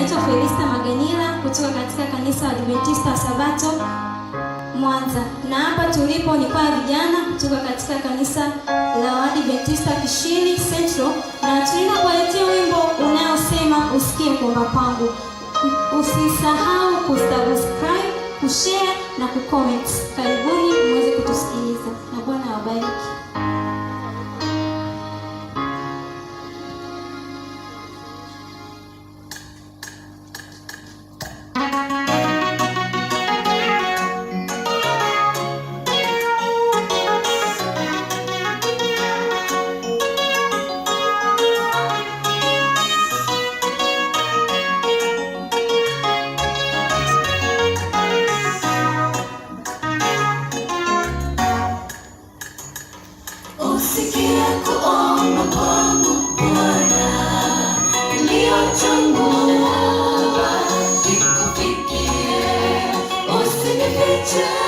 Naitwa Felista Maganila kutoka katika kanisa la Adventista Sabato Mwanza, na hapa tulipo ni kwa vijana kutoka katika kanisa la Waadventista Kishili Central, na tunaenda kuwaletea wimbo unaosema usikie kuomba kwangu. Usisahau kusubscribe, kushare na kucomment. Karibuni muweze kutusikiliza na Bwana awabariki. Usikie kuomba kwangu Bwana, kilio changu kikufikie, usinifiche.